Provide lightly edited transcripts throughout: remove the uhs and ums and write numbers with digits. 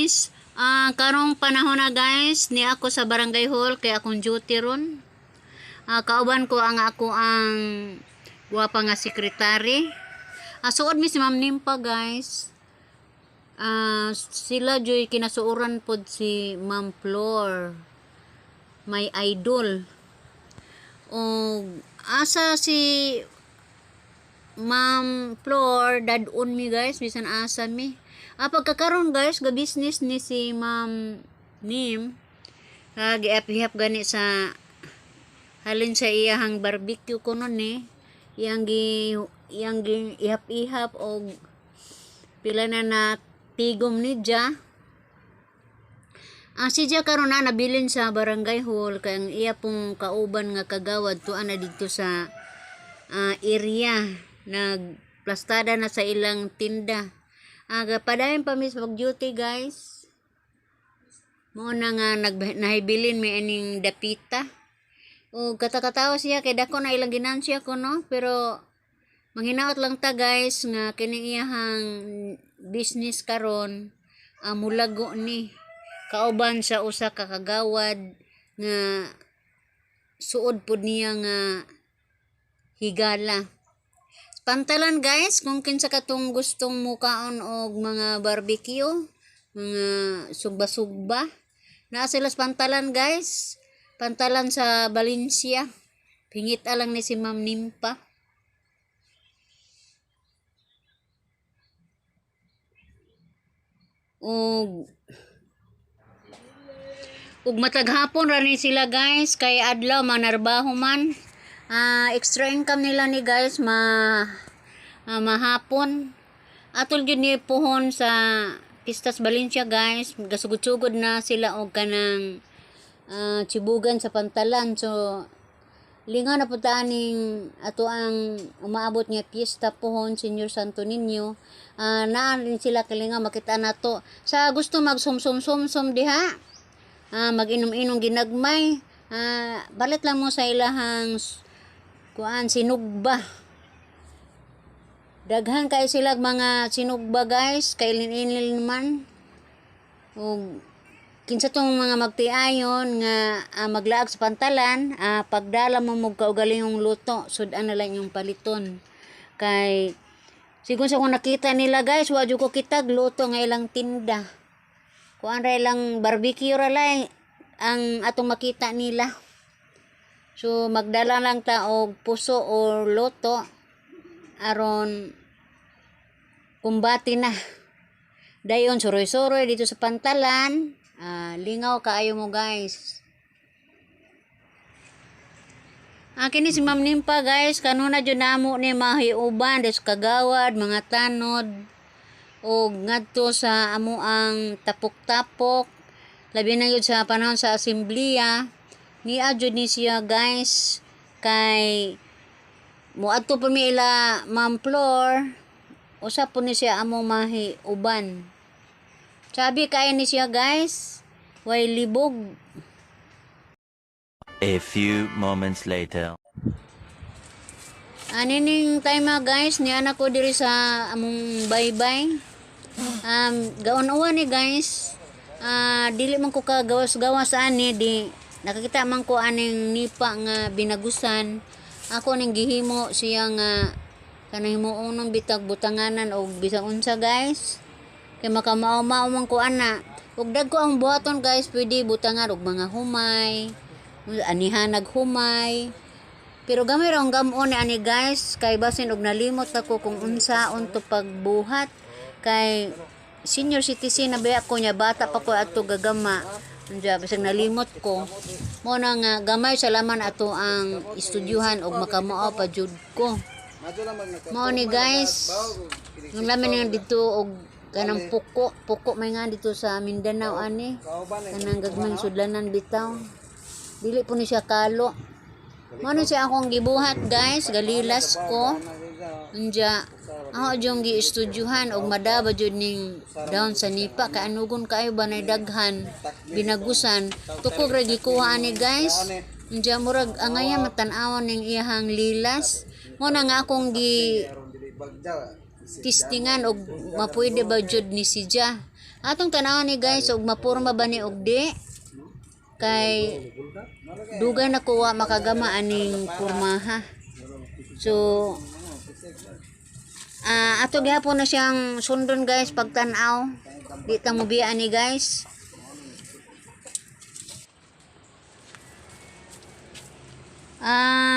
Guys. Karong panahon na, guys, ni ako sa barangay hall kay akong duty ron. Kauban ko ang ako ang gwapa nga sekretary. Suod mi si Ma'am Nimpa, guys. Sila joy kinasuoran pod si Ma'am Flor. My idol. Og asa si Ma'am Flor, dadun mi, guys, bisan asa mi. Pagkakaron, guys, ga business ni si Ma'am Nim. Giap-hihap gani sa halin sa iyahang barbecue kuno ni. Iyang gi ihap-ihap og pila na na tigom ni Ja. Si Ja karon na nabilin sa barangay hall kay ang iya pong kauban nga kagawad tuan na didto sa area, nagplastada na sa ilang tinda. Padayon pa mis mag duty, guys. Mo na nga nag nahibilin mi aning dapita. O katakatawa siya kay dako na ilang ginansya ko, no, pero manghinaot lang ta, guys, nga kining iyahang business karon mulago ni kauban sa usa ka kagawad nga suod pud niya nga higala. Pantalan, guys, kung kinsa katong gustong mukaon og mga barbecue, mga sugba-sugba. Naa sila sa pantalan, guys. Pantalan sa Valencia. Pingit lang ni si Ma'am Nimpa. Ug matag hapon ra ni sila, guys, kay adlaw manarbaho man. Extra income nila ni, guys, ma mahapon. Atol jud ni puhon sa Pistas Valencia, guys, gasugod-sugod na sila og kanang chibugan sa pantalan. So lingaw na pud ta aning ato ang umaabot nga piyesta pohon, Senior Santo Niño. Naa rin sila kalingaw makita nato. Sa gusto mag sum sum sum diha, mag-inom-inom ginagmay, balit lang mo sa ilahang kuan sinugba. Daghan kay sila mga sinugba, guys, kay inil man. Ug kinsa tong mga magtiayon nga maglaag sa pantalan, pagdala mo mo kaugalingong luto, sud-an na lang yung paliton. Kay sigon sa kung nakita nila, guys, wa jud ko kitag luto nga ilang tinda. Kuan ra ilang barbecue ra lay ang atong makita nila. So magdala lang ta og puso or luto aron kumbati na. Dayon suroy-suroy dito sa pantalan. Lingaw kaayo mo, guys. Kini si Ma'am Nimpa, guys, kanuna jud namo ni mahiuban des kagawad, mga tanod og ngadto sa amo ang tapok-tapok, labi na yun sa panahon sa asemblea. Niya jud ni siya, guys, kay moadto pa mi ila Ma'am Flor, usa po ni siya among mahiuban. Sabi kay ni siya, guys, way libog. A few moments later. Ani ning time, guys, ni anak ko diri sa among baybay. Gaon-uwan ni, guys. Dili man ko kagawas-gawas ani, di nakakita man ko aning nipa nga binagusan. Ako ning gihimo siya nga kanang himuon bitag butanganan og bisan unsa, guys. Kay makamao-mao man ko ana. Ug dagko ang buhaton, guys, pwede butangan og mga humay, anihan humay. Pero gamay ra ang gam-on ni ani, guys, kay basin og nalimot ako kung unsaon to pagbuhat, kay senior citizen na ba ako nya, bata pa ko ato gagama. Unja bisag nalimot ko. Mo na nga gamay sa laman ato ang istudyuhan og makamao pa jud ko. Mao ni, guys. Yung lamin nga dito og kanang puko, puko may nga dito sa Mindanao ani. Kanang gagmayng sudlanan bitaw. Dili po ni siya kalo. Mao ni siya akong gibuhat, guys, galilas ko. Unja ako jung gi-estudyuhan og madaba jud ning daon sa nipa kay anugon kaayo ba nay daghan binagusan, tukog ra gikuha ani, guys. Unja murag angaya matan-awon ning iyahang lilas. Mo na nga akong gi testingan og mapwede ba jud ni si Ja. Atong tan-awon ni guys og mapurma ba ni og di kay dugay na ko wa makagama aning pormaha. So ato gihapon na siyang sundon guys pagtan-aw. Di ta mobiya ani guys.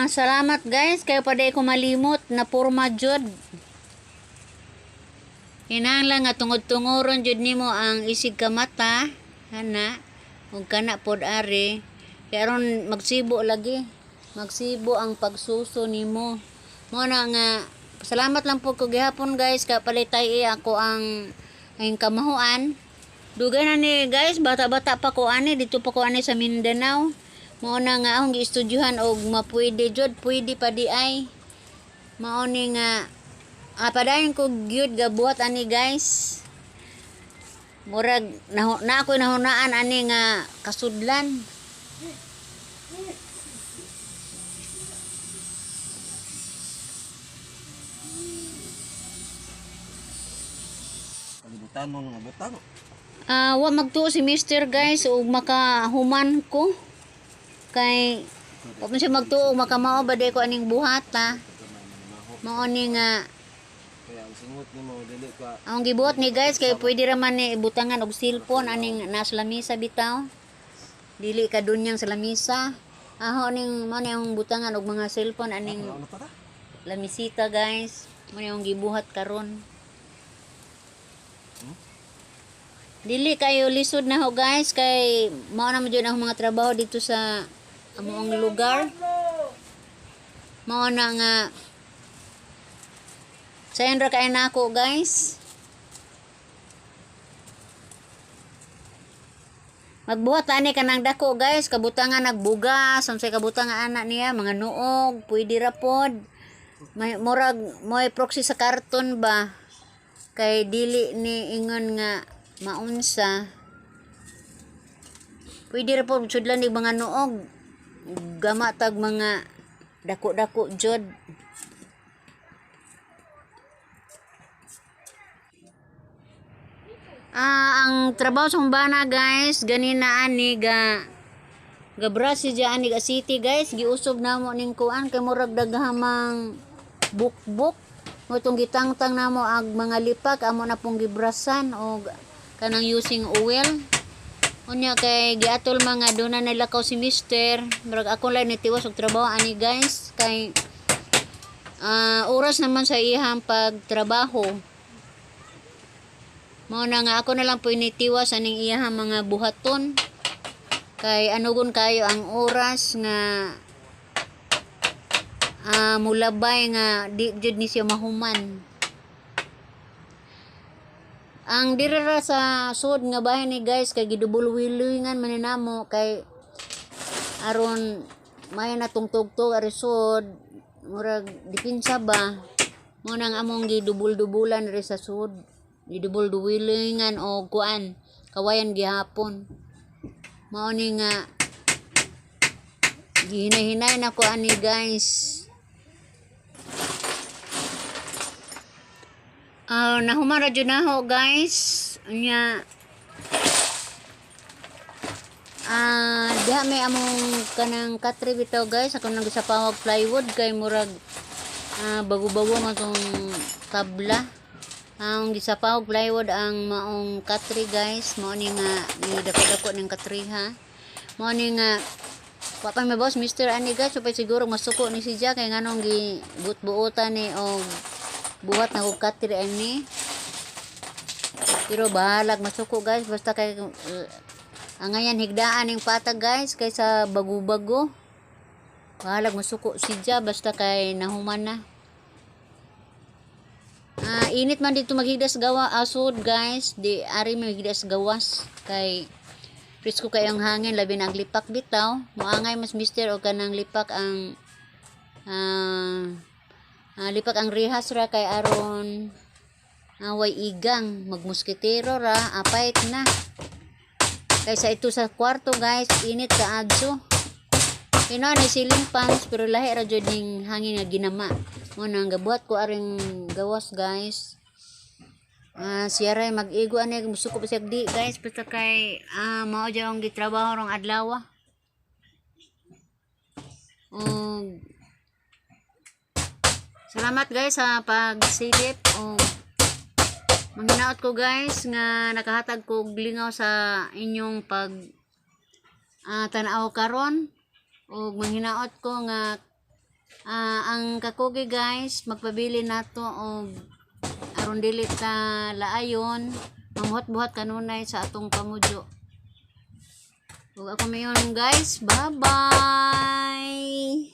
Salamat guys kay paday ko malimot na porma jud. Hinanglan nga tungod-tungoron jud nimo ang isig ka mata, hana, ug kana pod ari. Kay aron magsibo lagi. Magsibo ang pagsuso nimo. Mo na nga salamat lang po ko gihapon guys ka palitay ako ang kamahuan. Dugay na ni guys, bata-bata pa ko ani dito pa ko ani sa Mindanao. Mao na nga akong giestudyuhan og mapwede jud, pwede pa di ay. Mao ni nga padayon ko gyud gabuhat ani guys. Murag na ako nahunaan ani nga kasudlan. Kalibutan mo nga butang. Wa magtuo si Mister guys ug makahuman ko. Kay wa man siya magtuo og makamao ba day ko aning buhata. Mao ni nga Kaya ang singot nimo dili ka ang gibuhat ni guys kay pwede ra man ni ibutangan og cellphone aning nasa lamisa bitaw. Dili ka dunyang sa lamisa. Aho ning mao ni ang butangan og mga cellphone aning ano pa ta? lamisita guys. Mao ni ang gibuhat karon. Dili kayo lisod na ho guys kay mao na mo jud ang mga trabaho dito sa amoong lugar. Mao na nga sayon ra kay nako guys. Magbuhat ani kanang dako guys, kabutangan nagbugas, unsay kabutangan ana niya, mga nuog, pwede ra pod. May murag mo'y proxy sa karton ba kay dili ni ingon nga maunsa. Pwede ra pod sudlan ni mga nuog. Gama tag mga dako-dako jud. Ang trabaho sa humbana guys, ganina ani ga gabra si ani ga city guys, giusob namo ning kuan kay murag daghamang bukbuk. Mo tong gitangtang namo ag mga lipak amo na pong gibrasan og kanang using oil. Unya kay giatol mga doon na nilakaw si mister. Murag ako lang nitiwas og trabaho ani guys kay oras naman sa iyang pagtrabaho. Mao na nga ako na lang po initiwas aning iyahang mga buhaton. Kay anugon kayo ang oras nga mulabay nga di jud ni siya mahuman. Ang diri ra sa sud nga bahay ni guys kay gidubol-wilingan man ni namo kay aron may na tungtugtog ari sud murag dipinsa ba mo nang among gidubol-dubulan diri sa sud gidubol-duwilingan o kuan kawayan gihapon mao ni nga gihinay-hinay na ko ani guys. Nahuman ra jud na ho guys. Nya diha may among kanang katre bitaw guys ako nang sa pawag plywood kay murag bago-bago man tong tabla. Ang gisapawag plywood ang maong katre guys, mao ni nga ni dako-dako ning katre ha. Mao ni nga wa pa may boss Mr. ani guys, so pa siguro masuko ni si Jack kay nganong gi buot-buotan ni og buhat na og katre ani. Pero bahalag masuko guys basta kay angayan higdaan ning patag guys kaysa bago-bago. Bahalag masuko si Ja basta kay nahuman na. Init man dito maghigdas gawa asod guys, di ari maghigdas gawas kay presko kay ang hangin labi na ang lipak bitaw. Moangay mas mister og kanang lipak ang lipak ang rihas ra kay aron way igang magmuskitero ra apait na. Kaysa ito sa kwarto guys, init ka adso. Ino ni ceiling fans pero lahi ra jud ning hangin nga ginama. Mo nang gabuhat ko aring gawas guys. Siya ray mag-igo ani, musuko pa siya di guys, basta kay mao jud ang gitrabaho rong adlaw. Ug salamat guys sa pagsilip og manghinaot ko guys nga nakahatag ko og lingaw sa inyong pag tan-aw karon ug manghinaot ko nga ang kakugi guys, magpabili nato og aron dili ta laayon, mamuhat-buhat kanunay sa atong pamudyo. Ug ako mayon guys, bye bye.